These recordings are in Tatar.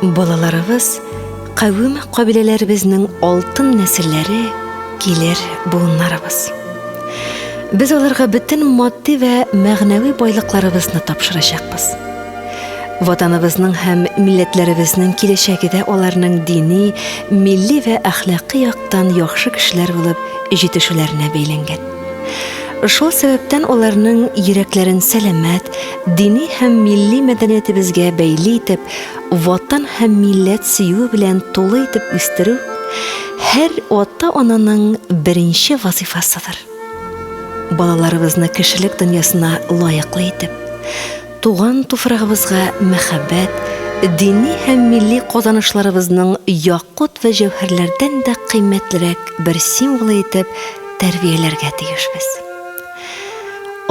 Балаларыбыз, кавем кабиләләребезнең алтын нәселләре, килер буыннарыбыз. Без аларга бөтен матди вә мәгънәви байлыкларыбызны тапшырачакбыз. Ватаныбызның һәм милләтләребезнең киләчәге дә аларның дини, милли вә әхлакый яктан яхшы кешеләр булып җитешүләренә бәйләнгән. Шул сәбәптән аларның йөрәкләрен сәламәт, дини һәм милли мәдәниятебезгә бәйле итеп, ватан һәм милләт сөюе белән тулы итеп үстерү һәр ата-ананың беренче вазыйфасыдыр. Балаларыбызны кешелек дөньясына лаеклы итеп, туган туфрагыбызга мәхәббәт, дини һәм милли казанышларыбызның якут вә җәүһәрләрдән дә кыйммәтлерәк бер символы итеп тәрбияләргә тиешбез.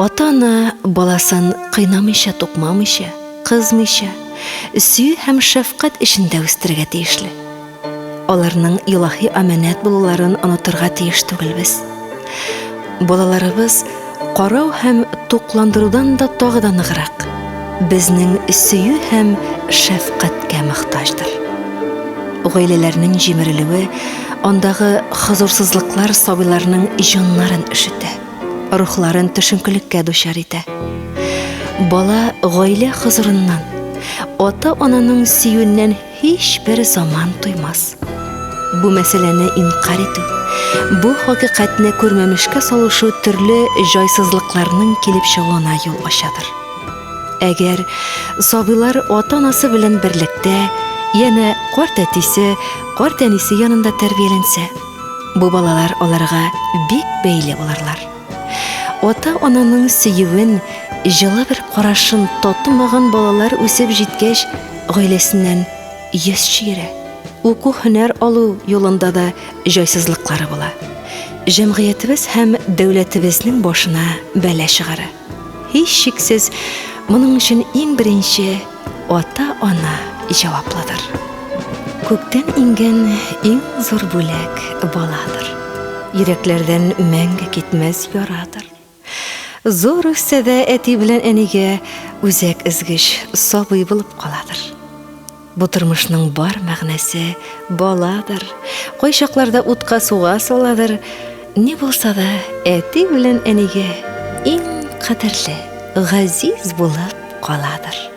Ата-ана баласын кыйнамыйча, тукмамыйча, кызмыйча, сөю һәм шәфкать эчендә үстерергә тиешле. Аларның илаһи амәнәт булуларын онытырга тиеш түгелбез. Балаларыбыз карау һәм тукландырудан да тагы да ныграк, безнең сөю һәм шәфкатькә мохтаҗдыр. Гаиләләрнең җимерелүе, андагы хозурсызлыклар сабыйларның җаннарын өшетә, рухларын төшенкелеккә дучар итә. Бала гаилә хозурыннан, ата-ананың сөюеннән һичбер заман туймас. Бу мәсьәләне инкарь итү, бу хакыйкатьне күрмәмешкә салышу төрле җайсызлыкларның килеп чыгуына юл ачадыр. Әгәр сабыйлар ата-анасы белән берлектә, янә карт әтисе, карт әнисе янында тәрбияләнсә, бу балалар аларга бик бәйле булырлар. Ата-ананың сөюен, җылы бер карашын татымаган балалар үсеп җиткәч, гаиләсеннән йөз чөерә. Уку һөнәр алу юлында да җайсызлыклары була. Җәмгыятебез һәм дәүләтебезнең башына бәла чыгара. Һичшиксез, моның өчен иң беренче ата-ана җаваплыдыр. Күктән иңгән иң зур бүләк баладыр. Йөрәкләрдән мәңге китмәс ярадыр. Зур үссә дә әти белән әнигә үзәк өзгеч сабый булып каладыр. Бу тормышның бар мәгънәсе баладыр. Кайчакларда утка суга саладыр. Ни булса да әти белән әнигә иң кадерле, газиз булып каладыр.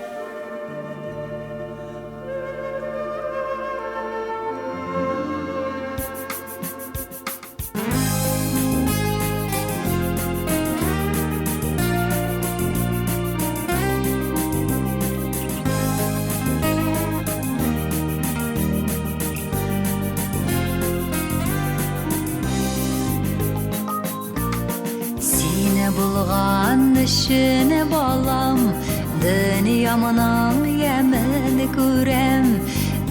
Сине булган өчен, балам, дөньямның ямен күрәм.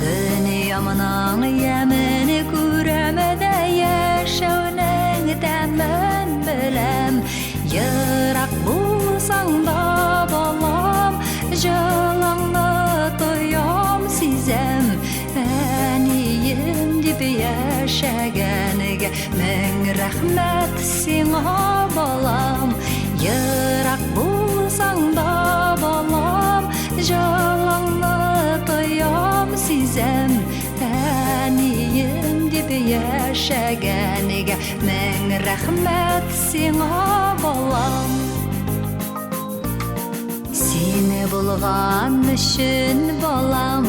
Дөньямның ямен күрәм дә яшәүнең тәмен беләм. Ерак булсаң да, балам, җылыңны тоям, сизәм. Әнием дип яшәгәнгә мең рәхмәт сиңа, балам. Ерак булсаң да, балам, җылыңны тоям, сизәм. Әнием дип яшәгәнгә мең рәхмәт сиңа, балам. Сине булган өчен, балам,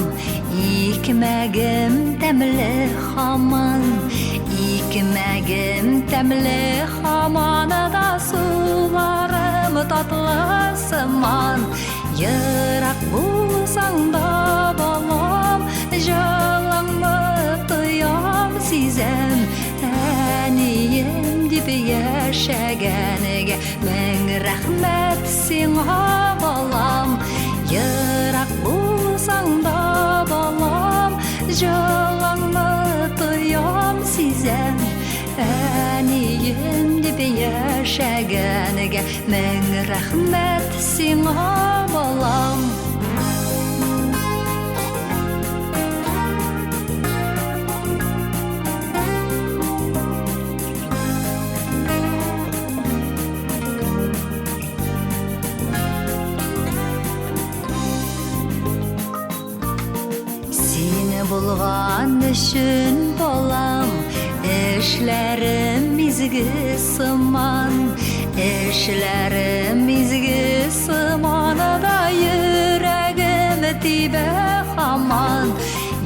икмәгем тәмле хаман. Икмәгем тәмле хаман да суларым татлы сыман. Ерак булсаң да, балам, җылыңны тоям, сизәм. Әнием дип яшәгәнгә мең рәхмәт сиңа, балам. Ерак булсаң да, балам, җылыңны тоям, сизәм. Әнием дип яшәгәнгә мең рәхмәт сиңа, балам. булган өчен, балам, эшләрем изге сыман, эшләрем изге сыман да йөрәгем тибә һаман.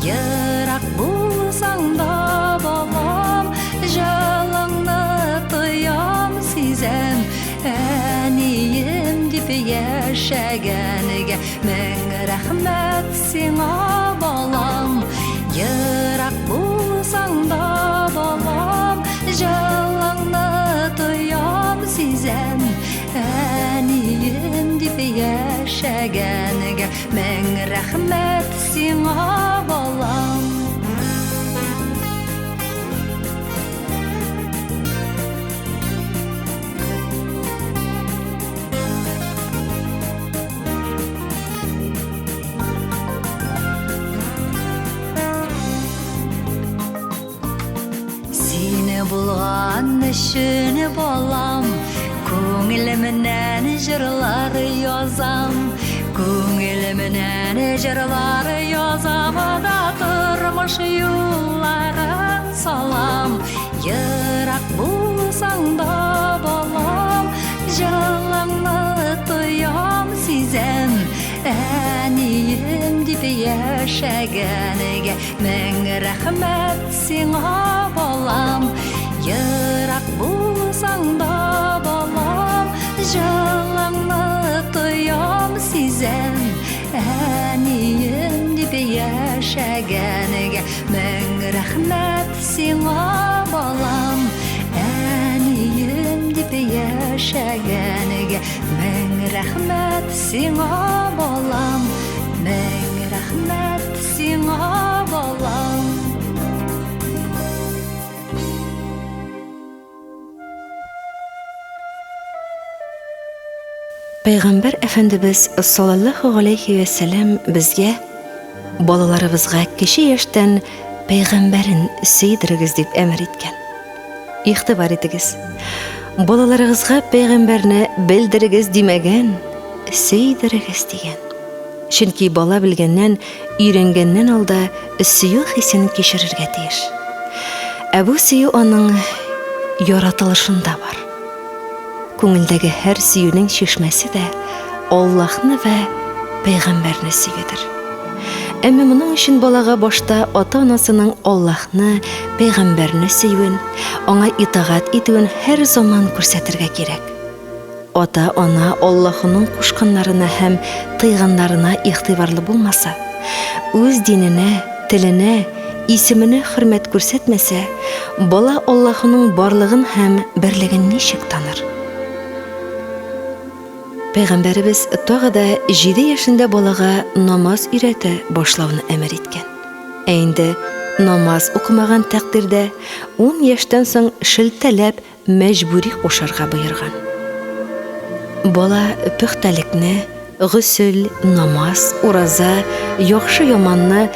Ерак булсаң да, балам, җылыңны тоям, сизәм. Әнием дип яшәгәнгә мең рәхмәт сиңа, балам. Ерак булсаң да, балам, җылыңны тоям, сизәм. Әнием дип яшәгәнгә мең рәхмәт сиңа, балам. Сине булган өчен, балам, күңелемнән җырлар язам. Күңелемнән җырлар язам да тормыш юлларын салам. Ерак булсаң да, балам, җылыңны тоям, сизәм. Әнием дип яшәгәнгә мең рәхмәт сиңа, балам. Ерак булсаң да, балам, җылыңны тоям, сизәм. Әнием дип яшәгәнгә мең рәхмәт сиңа, балам. Әнием дип яшәгәнгә мең рәхмәт сиңа, балам. Мең рәхмәт сиңа, балам. Пәйгамбәр Әфәндебез саллаллаһу галәйһи вә сәлам безгә балаларыбызга кече яшьтән пәйгамбәрен сөйдерегез дип әмер иткән. Игътибар итегез. Балаларыгызга пәйгамбәрне белдерегез димәгән, сөйдерегез дигән. Чөнки бала белгәннән, өйрәнгәннән алда сөю хисен кичерергә тиеш. Ә бу сөю аның яратылышында бар. Күңелдәге һәр сөюнең чишмәсе дә Аллаһны вә пәйгамбәрне сөюдер. Әмма моның өчен балага башта ата-анасының Аллаһны, пәйгамбәрне сөюен, аңа итагать итүен һәр заман күрсәтергә кирәк. Ата-ана Аллаһының кушканнарына һәм тыйганнарына игътибарлы булмаса, үз диненә, теленә, исеменә хөрмәт күрсәтмәсә, бала Аллаһының барлыгын һәм берлеген ничек таныр? Пәйгамбәребез тагы да җиде яшендә балага намаз өйрәтә башлауны әмер иткән. Ә инде намаз укымаган тәкъдирдә, ун яшьтән соң шелтәләп мәҗбүри кушарга боерган. Бала пөхтәлекне, госел, намаз, ураза, яхшы-яманны,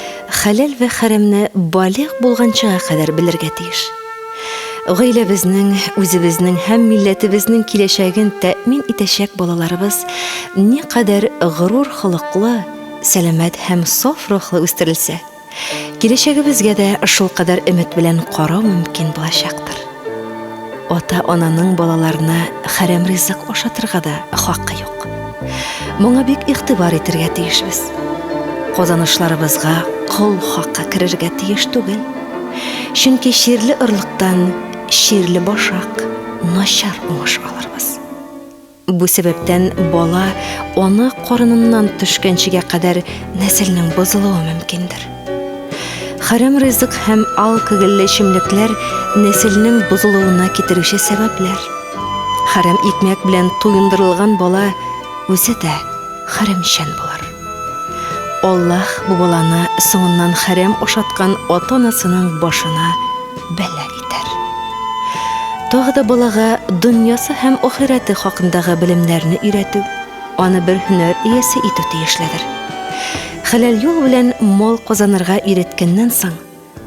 хәләл вә хәрәмне балигъ булганчыга кадәр белергә тиеш. Гаиләбезнең, үзебезнең һәм милләтебезнең киләчәген тәэмин итәчәк балаларыбыз никадәр горур холыклы, сәламәт һәм саф рухлы үстерелсә, Киләчәгебезгә дә шулкадәр өмет белән карау мөмкин булачактыр. Ата-ананың балаларына хәрәм ризык ашатырга да хакы юк. Моңа бик игътибар итергә тиешбез. Казанышларыбызга кол хакы керергә тиеш түгел. Чөнки чирле орлыктан чирле башак, начар уңыш алырбыз. Бу сәбәптән бала ана карыныннан төшкәнчегә кадәр нәселнең бозылуы мөмкиндер. Хәрам ризык һәм алкогольле эчемлекләр нәселнең бозылуына китерүче сәбәпләр. Хәрам икмәк белән туендырылган бала үзе дә хәрәмчән булыр. Аллаһ бу баланы соңыннан хәрәм ашаткан ата-анасының башына бәла итәр. Тагы да балага дөньясы һәм ахирәте хакындагы белемнәрне өйрәтү, аны бер һөнәр иясе итү тиешледер. Хәләл юл белән мал казанырга өйрәткәннән соң,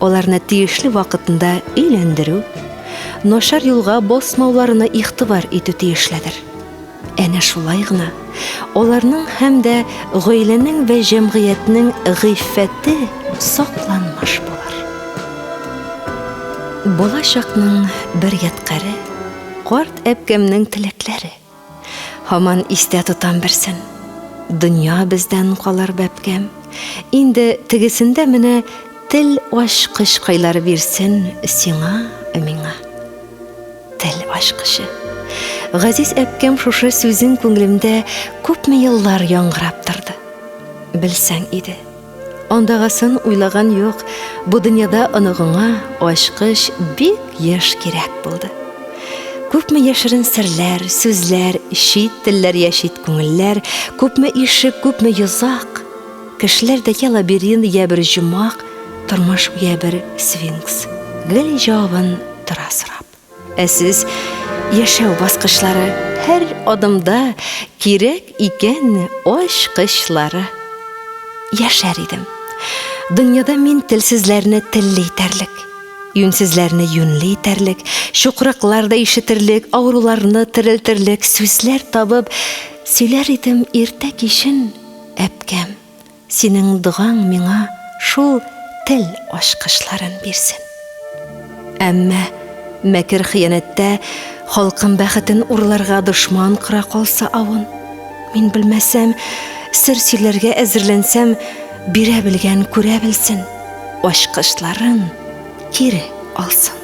аларны тиешле вакытында өйләндерү, начар юлга басмауларына игътибар итү тиешледер. Әнә шулай гына аларның һәм дә гаиләнең вә җәмгыятьнең гыйффәте сакланмыр. эш булыр. Бала чакның бер ядкаре, карт әбкәмнең теләкләре. Һаман истә тотам берсен. Дөнья бездән калыр, бәбкәм. Инде тегесендә менә тел ачкычкайлары бирсен сиңа, миңа. Тел ачкычы. Газиз әбкәм шушы сүзен күңелемдә күпме еллар яңгырап торды. Белсәң иде. Андагысын уйлаган юк, бу дөньяда оныгыңа ачкыч бик еш кирәк булды. Күпме яшерен серләр, сүзләр, чит телләр я чит күңелләр, күпме ишек, күпме йозак. Кешеләр дә я лабиринт, я бер җомак, тормыш я бер сфинкс. Гел җавабын тора сорап. Ә сез яшәү баскычлары һәр адымда кирәк икән ачкычлары. Яшәр идем. Дөньяда мин телсезләрне телле итәрлек, юньсезләрне юньле итәрлек, чукраклар да ишетерлек, авыруларны терелтерлек сүзләр табып сөйләр идем иртә-кичен, әбкәм. Синең догаң миңа шул тел ачкычларын бирсен. Әмма мәкер-хыянәттә халкым бәхетен урларга дошман кора калса авын. Мин белмәсәм, сер сөйләргә әзерләнсәм, бирә белгән күрә белсен, ачкычларын кире алсын.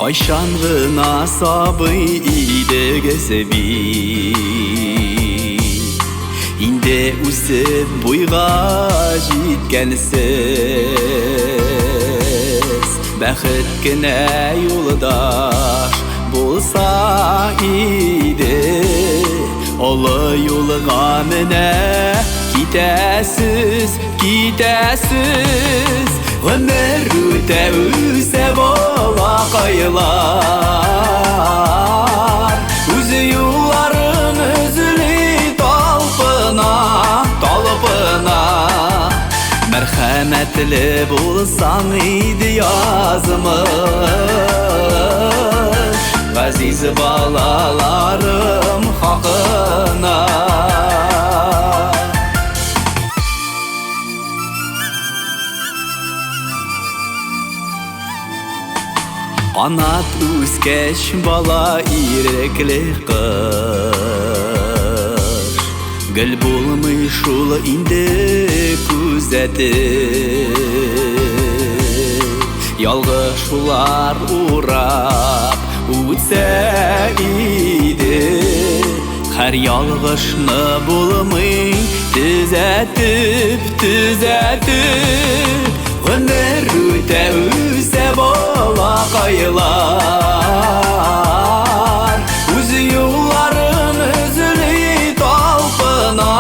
Кайчан гына сабый идегез бит, Инде үсеп буйга җиткәнсез. Бәхет кенә юлдаш булса иде, Олы юлга менә китәсез, китәсез. Гомер үтә, үсә балакайлар, Үз юлларын өзли, талпына, талпына. Мәрхәмәтле булсаң иде язмыш, Газиз балаларым хакына. Канат үскәч бала ирекле кыш, Гел булмый шул инде күзәтеп. Ялгышулар урап үтсә иде, Һәр ялгышны булмый төзәтеп, төзәтеп. Гомер үтә, үсә балакайлар, Үз юлларын өзли, талпына,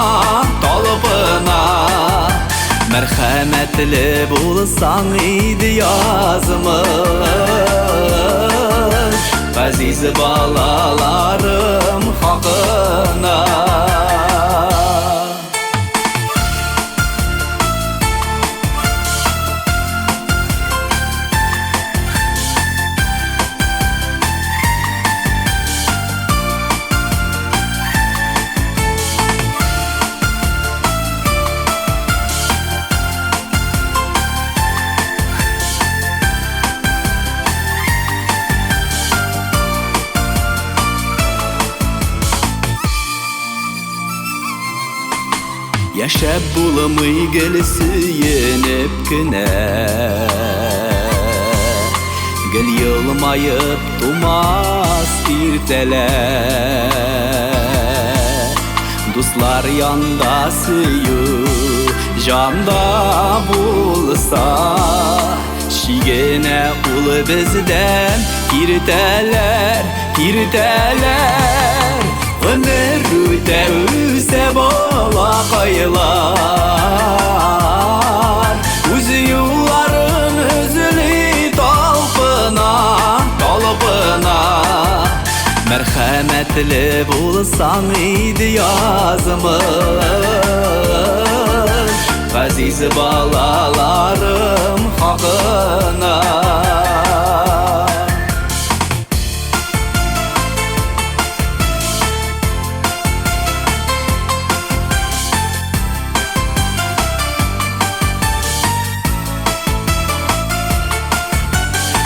талпына. Мәрхәмәтле булсаң иде язмыш, Газиз балаларым хакына. Яшәп булмый гел сөенеп кенә, Гел елмаеп тумас иртәләр. Дуслар янда сөю җанда булса, Чигенә ул бездән киртәләр, Киртәләр. Гомер үтә, үсә балакайлар. Үз юлларын өзли, талпына, талпына. Мәрхәмәтле булсаң иде, язмыш, Газиз балаларым хакына.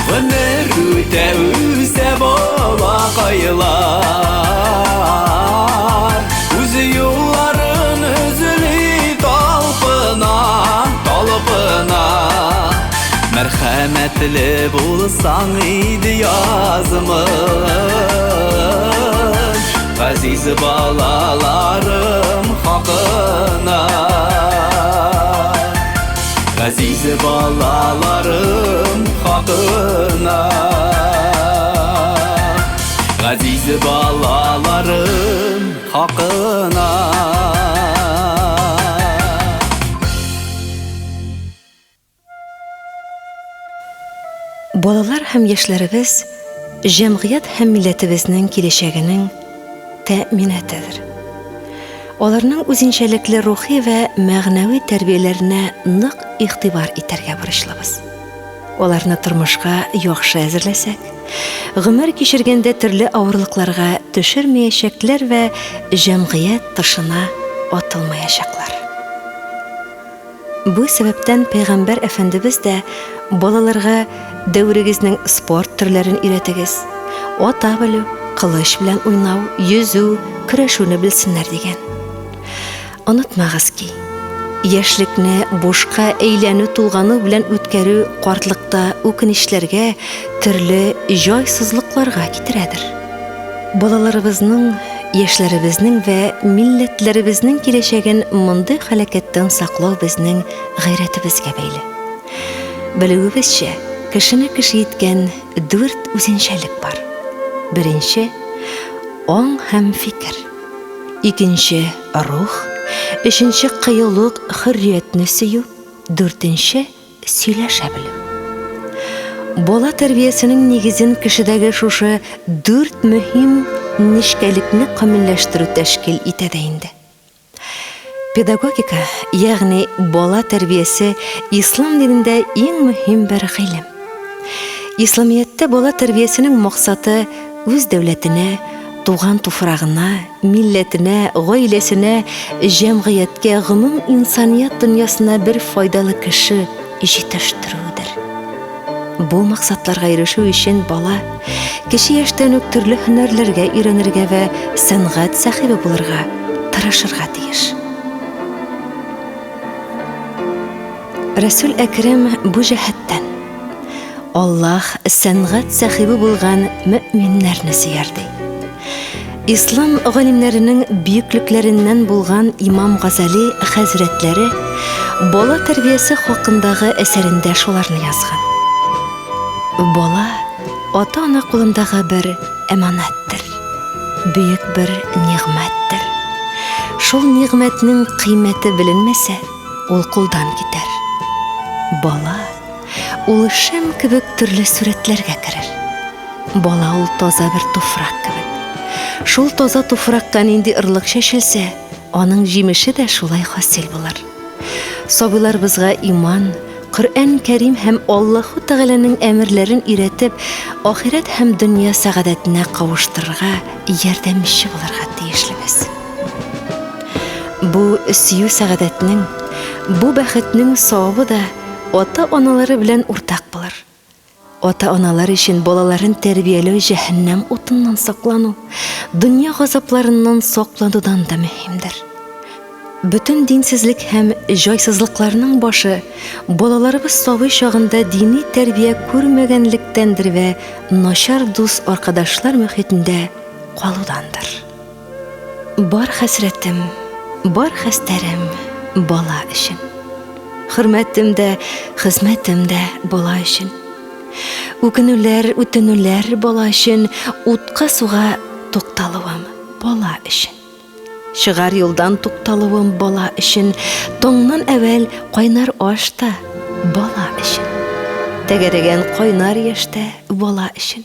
Гомер үтә, үсә балакайлар. Үз юлларын өзли, талпына, талпына. Мәрхәмәтле булсаң иде, язмыш, Газиз балаларым хакына. Газиз балаларым хакына. Газиз балаларым хакына. Балалар һәм яшьләребез җәмгыять һәм милләтебезнең киләчәгенең тәэминатыдыр. Аларның үзенчәлекле рухи вә мәгънәви тәрбияләренә нык игътибар итәргә бурычлыбыз. Аларны тормышка яхшы әзерләсәк, гомер кичергәндә төрле авырлыкларга төшермәячәкләр вә җәмгыять тышына атылмаячаклар. Бу сәбәптән пәйгамбәр әфәндебез дә балаларга дәверегезнең спорт төрләрен өйрәтегез, ата белү, кылыч белән уйнау, йөзү, көрәшүне белсеннәр дигән. Онытмагыз ки, яшьлекне бушка әйләнү-тулгану белән үткәрү картлыкта үкенечләргә, төрле җайсызлыкларга китерәдер. Балаларыбызның, яшьләребезнең вә милләтләребезнең киләчәген мондый һәлакәттән саклау безнең гайрәтебезгә бәйле. Белүебезчә, кешене кеше иткән дүрт үзенчәлек бар. Беренче, аң һәм фикер. Икенче, рух. Өченче, кыюлык, хөрриятне сөю. Дүртенче, сөйләшә белү. Бала тәрбиясенең нигезен кешедәге шушы дүрт мөһим нечкәлекне камилләштерү тәшкил итә дә инде. Педагогика, ягъни бала тәрбиясе ислам динендә иң мөһим бер гыйлем. Исламияттә бала тәрбиясенең максаты үз дәүләтенә, туган туфрагына, милләтенә, гаиләсенә, җәмгыятькә, гомум инсаният дөньясына бер файдалы кеше җитештерүдер. Бу максатларга ирешү өчен бала кече яшьтән үк төрле һөнәрләргә өйрәнергә вә сәнгать сәхибе булырга тырышырга тиеш. Рәсүл Әкрәм бу җәһәттән Аллаһ сәнгать сәхибе булган мөэминнәрне сөяр ди. Ислам галимнәренең бөеклекләреннән булган Имам Газали хәзрәтләре бала тәрбиясе хакындагы әсәрендә шуларны язган. Бала ата-ана кулындагы бер әманәттер, бөек бер нигъмәттер. Шул нигъмәтнең кыйммәте беленмәсә, ул кулдан китәр. Бала ул шәм кебек төрле сурәтләргә керер. Бала ул таза бер туфрак кебек. Шул таза туфракка нинди ырлык чәчелсә, аның җимеше дә шулай хасил булыр. Сабыйларыбызга иман, Коръән Кәрим һәм Аллаһу Тәгаләнең әмерләрен өйрәтеп, ахирәт һәм дөнья сәгадәтенә кавыштырырга ярдәмче булырга тиешлебез. Бу сөю сәгадәтнең, бу бәхетнең савабы да ата-аналары белән уртак булыр. Ата-аналар өчен балаларын тәрбияләү җәһәннәм утыннан саклану, дөнья газапларыннан сакланудан да мөһимдер. Бөтен динсезлек һәм җайсызлыкларның башы балаларыбыз сабый чагында дини тәрбия күрмәгәнлектәндер вә начар дус-аркадашлар мөхитендә калудандыр. Бар хәсрәтем, бар хәстәрем бала өчен. Хөрмәтем дә, хезмәтем дә бала өчен. Үкенүләр, үтенүләр бала өчен, утка-суга тукталуым бала өчен. Чыгар юлдан тукталуым бала өчен, таңнан әвәл кайнар аш та бала өчен. Тәгәрәгән кайнар яшь тә бала өчен.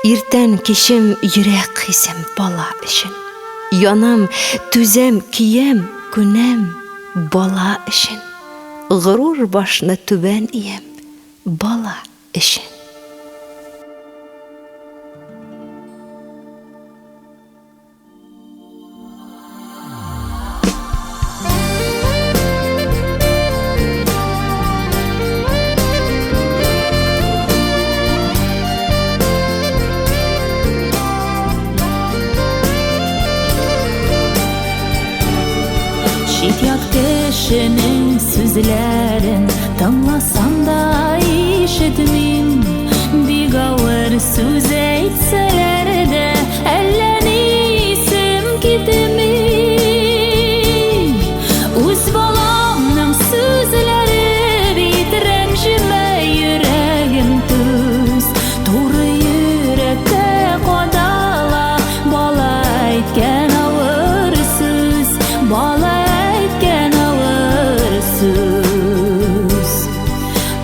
Иртән, кичем йөрәк хисем бала өчен. Янам, түзәм, көям, күнәм бала өчен. Горур башны түбән иям бала өчен. Чит-ят кешенең сүзләрен тыңласам да ишетмим. Бик авыр сүз әйтсәләр дә, әллә ни исем китми. Үз баламның сүзләре бит рәнҗемә йөрәгем түз. Туры йөрәккә кадала бала әйткән авыр сүз, бала әйткән авыр сүз.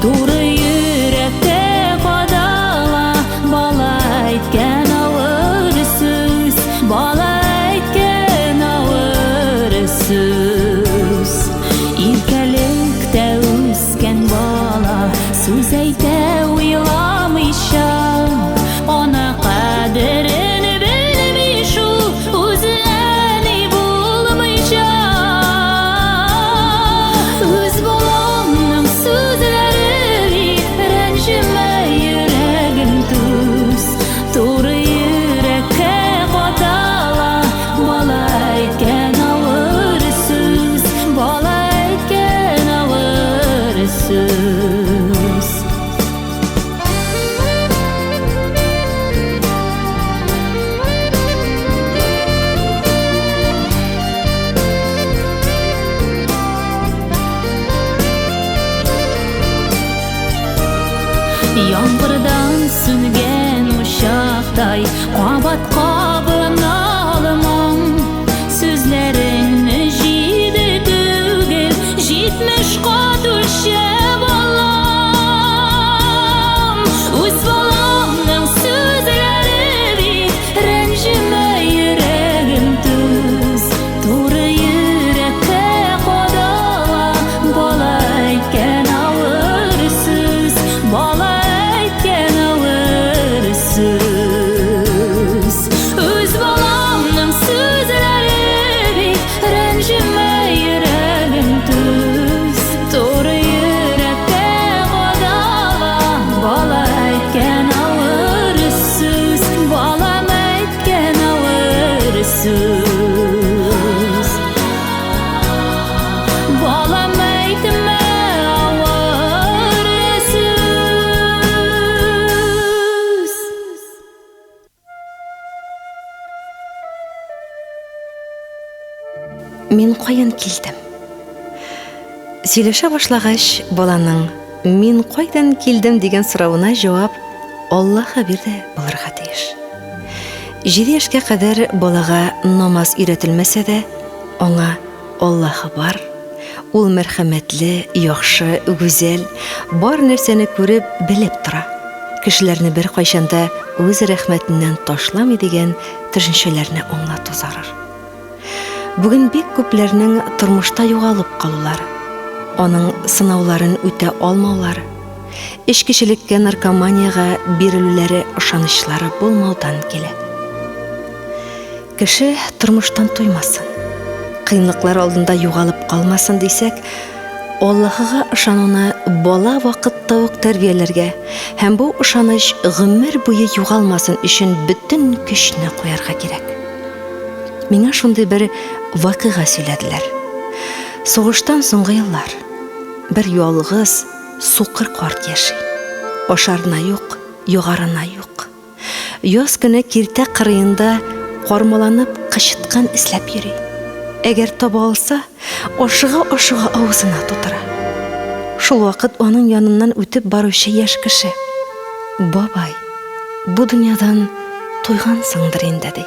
Туры йөрәккә кадала бала әйткән авыр сүз, бала әйткән авыр сүз. Иркәлектә үскән бала сүз әйтә уйламыйча, ана кадерен белми шул, үзе әни булмыйча. Үз баламның сүзләре бит рәнҗемә йөрәгем түз. Туры йөрәккә кадала бала әйткән авыр сүз, бала әйткән авыр сүз. Яңгырдан сүнгән учактай кабат кабына алмам. Сүзләреңне җиде түгел, 70 кат үлчәп алам. Үз баламның сүзләре бит рәнҗемә йөрәгем түз. Туры йөрәккә кадала бала әйткән авыр сүз, бала әйткән авыр сүз. Үз баламның сүзләре бит рәнҗемә йөрәгем түз. Туры йөрәккә кадала бала әйткән авыр сүз, балам әйткән авыр сүз. Балам әйтмә авыр сүз. Мин каян килдем? Сөйләшә башлагач, баланың мин кайдан килдем дигән соравына җавап Аллаһы бирде булырга тиеш. 7 яшькә кадәр балага намаз өйрәтелмәсә дә, аңа Аллаһы бар, ул мәрхәмәтле, яхшы, гүзәл, бар нәрсәне күреп, белеп тора. Кешеләрне беркайчан да үз рәхмәтеннән ташламый дигән төшенчәләрне аңлату зарур. Бүген бик күпләрнең тормышта югалып калулары, аның сынауларын үтә алмаулары, эчкечелеккә, наркоманиягә бирелүләре ышанычлары булмаудан килә. Кеше тормыштан туймасын, кыенлыклар алдында югалып калмасын дисәк, Аллаһыга ышануны бала вакытта ук тәрбияләргә һәм бу ышаныч гомер буе югалмасын өчен бөтен көчне куярга кирәк. Миңа шундый бер вакыйга сөйләделәр. Сугыштан соңгы еллар. Бер ялгыз, сукыр карт яши. Ашарына юк, ягарына юк. Яз көне киртә кырыенда кармаланып кычыткан эзләп йөри. Әгәр таба алса, ашыга-ашыга авызына тутыра. Шул вакыт аның яныннан үтеп баручы яшь кеше. Бабай, бу дөньядан туйгансыңдыр инде, ди.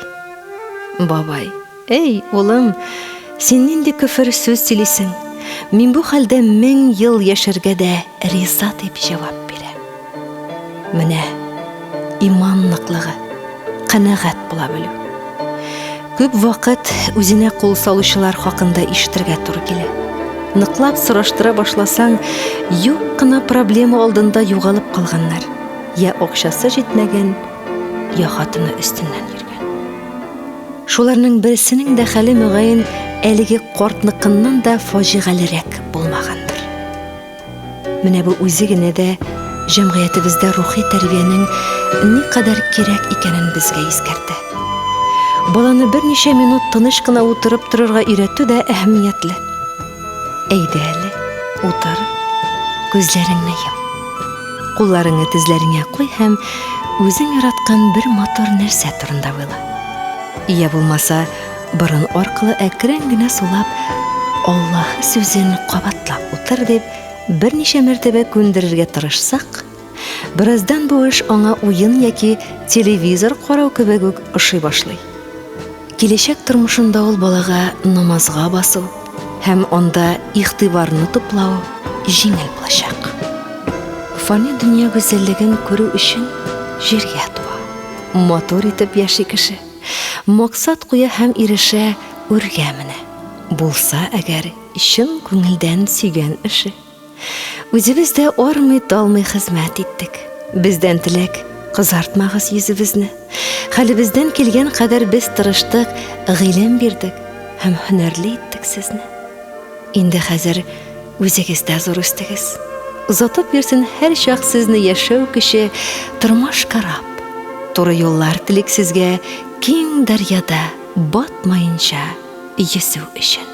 Бабай, Эй, улым, син нинди көфер сүз сөйлисең? Мин бу хәлдә 1000 ел яшәргә дә риза, дип җавап бирә. Менә иман ныклыгы, канәгать була белү. Күп вакыт үзенә кул салучылар хакында ишетергә туры килә. Ныклап сораштыра башласаң, юк кына проблема алдында югалып калганнар. Я акчасы җитмәгән, я хатыны өстеннән йөргән. Шуларның берсенең дә хәле мөгаен әлеге картныкыннан да фаҗигалерәк булмагандыр. Менә бу үзе генә дә җәмгыятебездә рухи тәрбиянең никадәр кирәк икәнен безгә искәртә. Баланы берничә минут тыныч кына утырып торырга өйрәтү дә әһәмиятле. Әйдә әле, утыр, күзләреңне йом. Кулларыңны тезләреңә куй һәм үзең яраткан бер матур нәрсә турында уйла. Я булмаса, борын аркылы әкрен генә сулап, Аллаһ сүзен кабатлап утыр дип, берничә мәртәбә күндерергә тырышсак, бераздан бу эш аңа уен яки телевизор карау кебек үк ошый башлый. Киләчәк тормышында ул балага намазга басу һәм анда игътибарны туплау җиңел булачак. Фани дөнья гүзәллеген күрү өчен җиргә туа. Матур итеп яши кеше. Максат куя һәм ирешә, үргә менә. Булса әгәр чын күңелдән сөйгән эше. Үзебез дә армый-талмый хезмәт иттек. Бездән теләк, кызартмагыз йөзебезне. Хәлебездән килгән кадәр без тырыштык, гыйлем бирдек һәм һөнәрле иттек сезне. Инде хәзер үзегез дә зур үстегез. Озатып йөрсен һәрчак сезне яшәү көче, тормыш кораб. Туры юллар телик сезгә киң дәрьяда батмаенча йөзү өчен.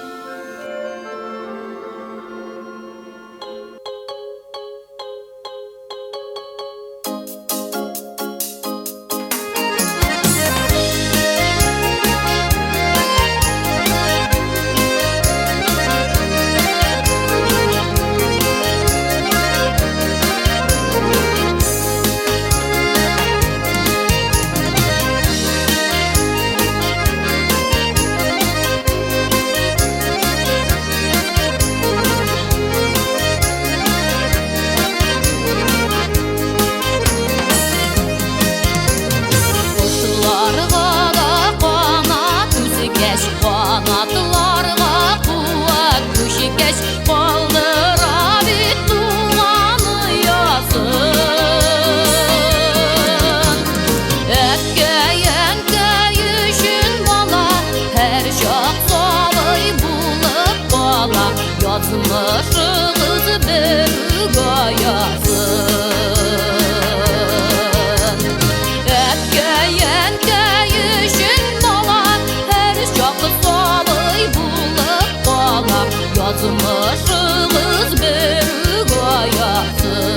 Кошларга да канат үскәч, канатларга куәт күчкәч, калдыра бит туган оясын. Әткәй, әнкәй өчен бала һәрчак сабый булып кала, язмышыгыз бер үк аясын. Әткәй, әнкәй өчен бала һәрчак сабый булып кала, язмышыгыз бер үк аясын.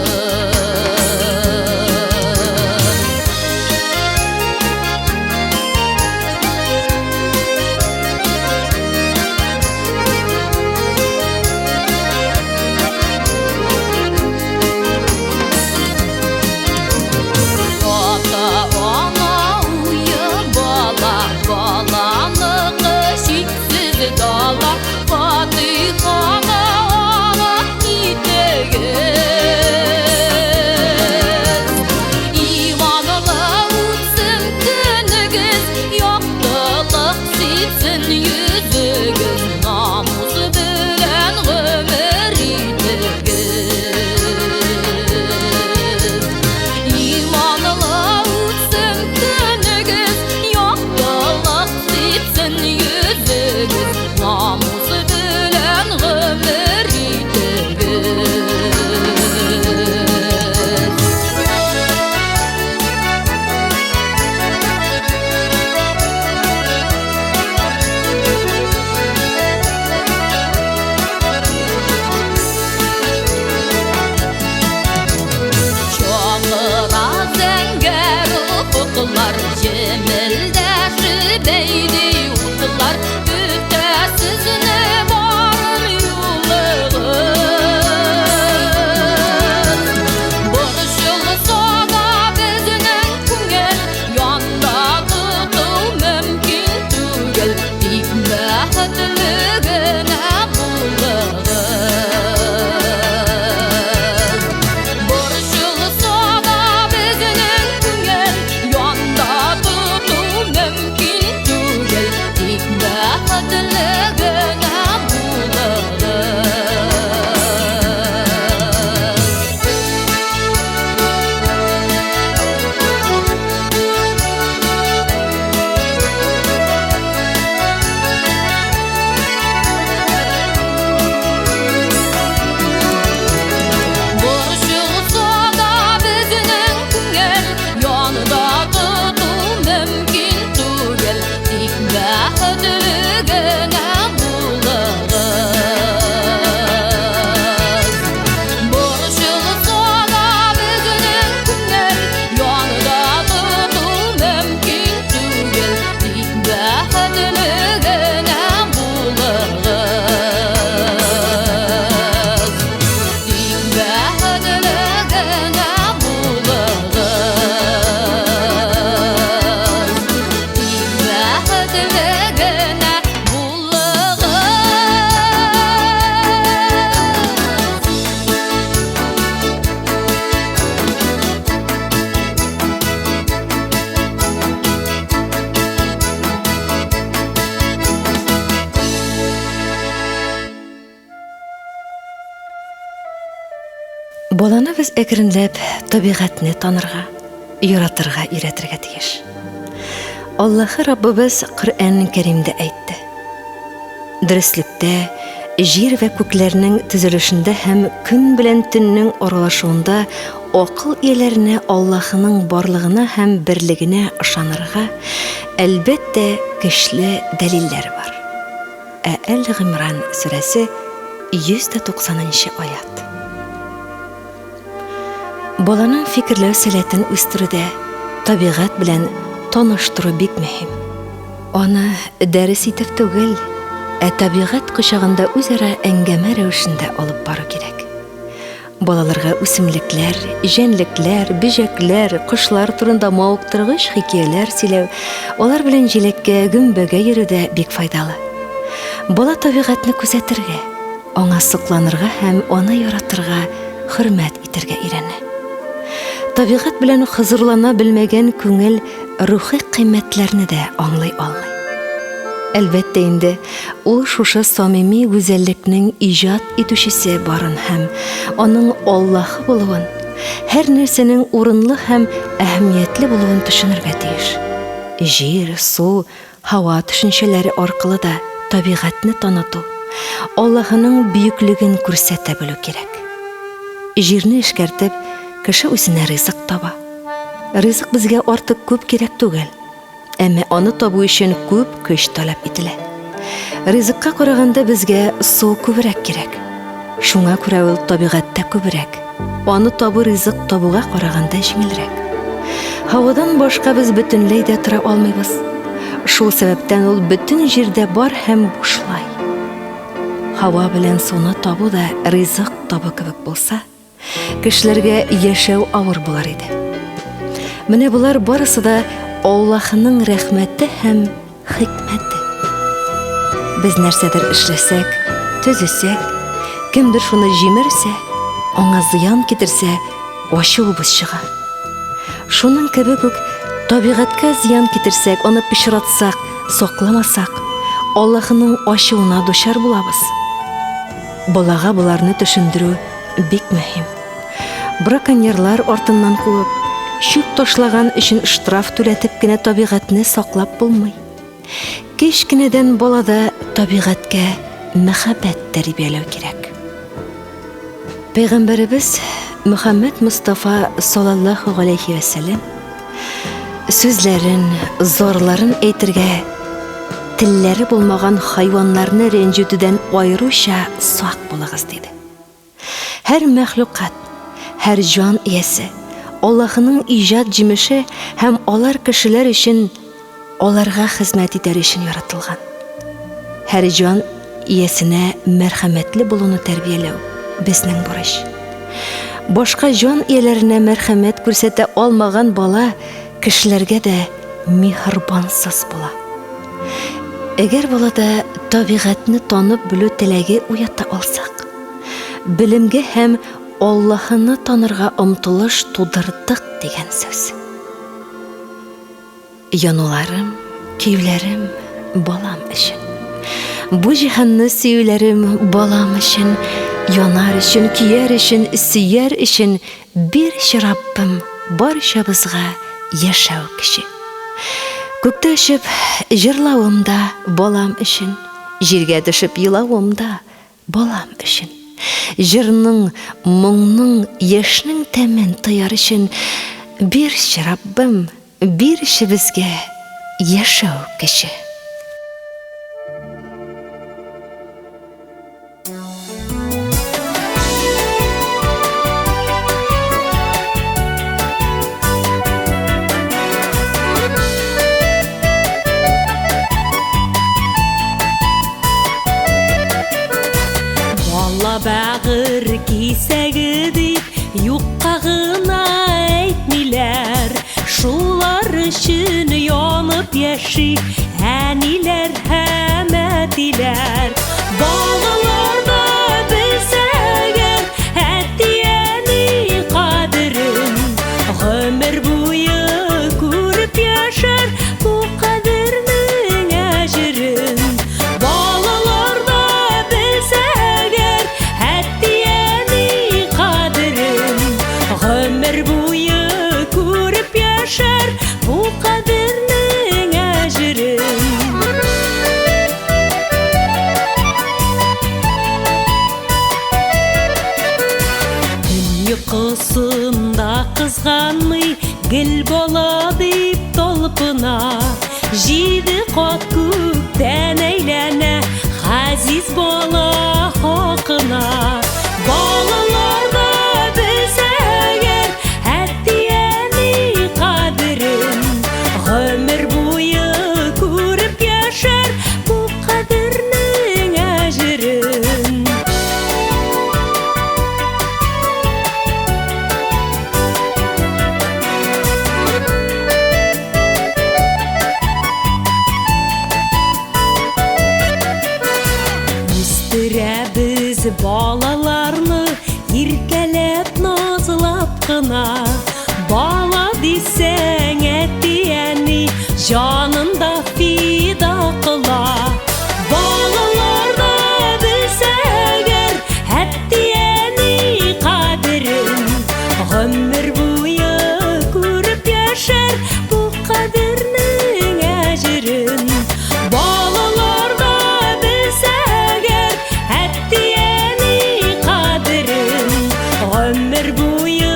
Баланы без әкренләп табигатьне танырга, яратырга өйрәтергә тиеш. Аллаһы Раббыбыз Коръән Кәримдә әйтте. Дөреслектә, җир вә күкләрнең төзелешендә һәм көн белән төннең аралашуында акыл ияләренә Аллаһының барлыгына һәм берлегенә ышанырга, әлбәттә, көчле дәлилләр бар. Ә Әл-Гыймран сүрәсе 190 нчы аят. Баланың фикерләү сәләтен үстерүдә табигать белән таныштыру бик мөһим. Аны дәрес итеп түгел, ә табигать кочагында үзара әңгәмә рәвешендә алып бару кирәк. Балаларга үсемлекләр, җәнлекләр, бөҗәкләр, кошлар турында мавыктыргыч хикәяләр сөйләү, алар белән җиләккә, гөмбәгә йөрү дә бик файдалы. Бала табигатьне күзәтергә, аңа сокланырга һәм аны яратырга, хөрмәт итәргә өйрәнә. Табигать белән хозурлана белмәгән күңел рухи кыйммәтләрне дә аңлый алмый. Әлбәттә инде, ул шушы самими гүзәллекнең иҗат итүчесе барын һәм аның Аллаһы булуын, һәр нәрсәнең урынлы һәм әһәмиятле булуын төшенергә тиеш. Җир, су, Һава төшенчәләре аркылы да табигатьне таныту, Аллаһының бөеклеген күрсәтә белү кирәк. Җирне эшкәртеп, кеше үзенә ризык таба. Ризык безгә артык күп кирәк түгел, әмма аны табу өчен күп көч таләп ителә. Ризыкка караганда безгә су күбрәк кирәк. Шуңа күрә ул табигатьтә күбрәк. Аны табу ризык табуга караганда җиңелрәк. Һавадан башка без бөтенләй дә тора алмыйбыз. Шул сәбәптән ул бөтен җирдә бар һәм бушлай. Һава белән суны табу да ризык табу кебек булса, кешеләргә яшәү авыр булар иде. Менә болар барысы да Аллаһының рәхмәте һәм хикмәте. Без нәрсәдер эшләсәк, төзесәк, кемдер шуны җимерсә, аңа зыян китерсә, ачуыбыз чыга. Шуның кебек үк табигатькә зыян китерсәк, аны пычратсак, сакламасак, Аллаһының ачуына дучар булабыз. Балага боларны төшендерү бик мөһим. Браконьерлар артыннан куып, чүп ташлаган өчен штраф түләтеп кенә табигатьне саклап булмый. Кечкенәдән балада табигатькә мәхәббәт тәрбияләү кирәк. Пәйгамбәребез Мөхәммәд Мостафа саллаллаһу галәйһи вә сәлләм сүзләрен, зарларын әйтергә телләре булмаган хайваннарны рәнҗетүдән аеруча сак булыгыз диде. Һәр мәхлукат, һәр җан иясе, Аллаһының иҗат җимеше һәм алар кешеләр өчен аларга хезмәт итәр өчен яратылган. Һәр җан иясенә мәрхәмәтле булуны тәрбияләү безнең бурыч. Башка җан ияләренә мәрхәмәт күрсәтә алмаган бала кешеләргә дә миһербансыз була. Әгәр балада табигатьне танып белү теләге уята алсак, белемгә һәм Аллаһыны танырга омтылыш тудырдык дигән сүз. Януларым, көюләрем балам өчен. Бу җиһанны сөюләрем балам өчен, янар өчен, көяр өчен, сөяр өчен бирче Раббым барчабызга яшәү көче. Күктә очып җырлавым да балам өчен, җиргә төшеп елавым да Балам өчен. Җырның, моңның, яшьнең тәмен тояр өчен бирче, Раббым, бирче безгә яшәү көче. Бала бәгырь кисәге дип юкка гына әйтмиләр. Шулар өчен янып яши әниләр һәм әтиләр. Балалар да белсә әгәр әти-әни кадерен, гомер буе күреп яшәр Бу кадернең әҗерен балалар да белсә әгәр, әти-әни кадерен. Пычкысын да кызганмый, гел бала дип талпына. Җиде кат күктән әйләнә, газиз бала хакына. Балалар да белсә әгәр әти-әни кадерен, гомер буе күреп яшәр бу кадернең әҗерен. Үстерәбез балаларны иркәләп, назлап кына. Бала дисәң, әти-әни җанын да фида кыла. Балалар да белсә әгәр әти-әни кадерен, гомер буе күреп яшәр бу кадернең әҗерен. Балалар да белсә әгәр әти-әни кадерен, гомер буе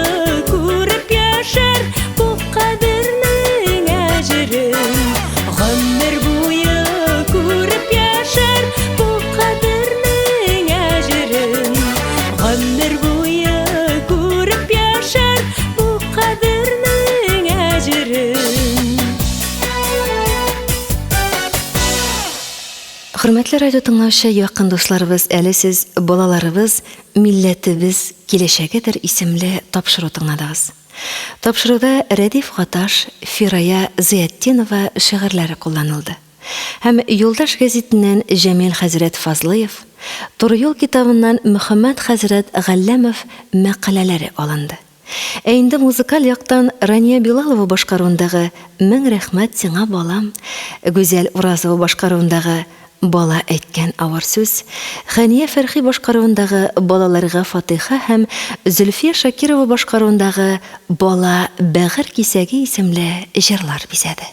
күреп яшәр бу кадернең әҗерен. Гомер буе күреп яшәр бу кадернең әҗерен. Гомер буе күреп яшәр бу кадернең әҗерен. Хөрмәтле радио тыңлаучы якын дусларыбыз, әле сез Балаларыбыз, милләтебез киләчәгедер исемле тапшыру тыңладыгыз. Тапшыруда Рәдиф Гаташ, Фирая Зыятдинова шигырьләре кулланылды. Һәм Юлдаш гәзитеннән Җәмил хәзрәт Фазлыев, Туры юл китабыннан Мөхәммәт хәзрәт Галләмов мәкаләләре алынды. Ә инде музыкаль яктан Рания Билалова башкаруындагы Мең рәхмәт сиңа, балам, Гүзәл Уразова башкаруындагы Бала әйткән авыр сүз, Хәния Фәрхи башкаруындагы Балаларга фатыйха һәм Зөлфия Шакирова башкаруындагы Бала бәгырь кисәге исемле җырлар бизәде.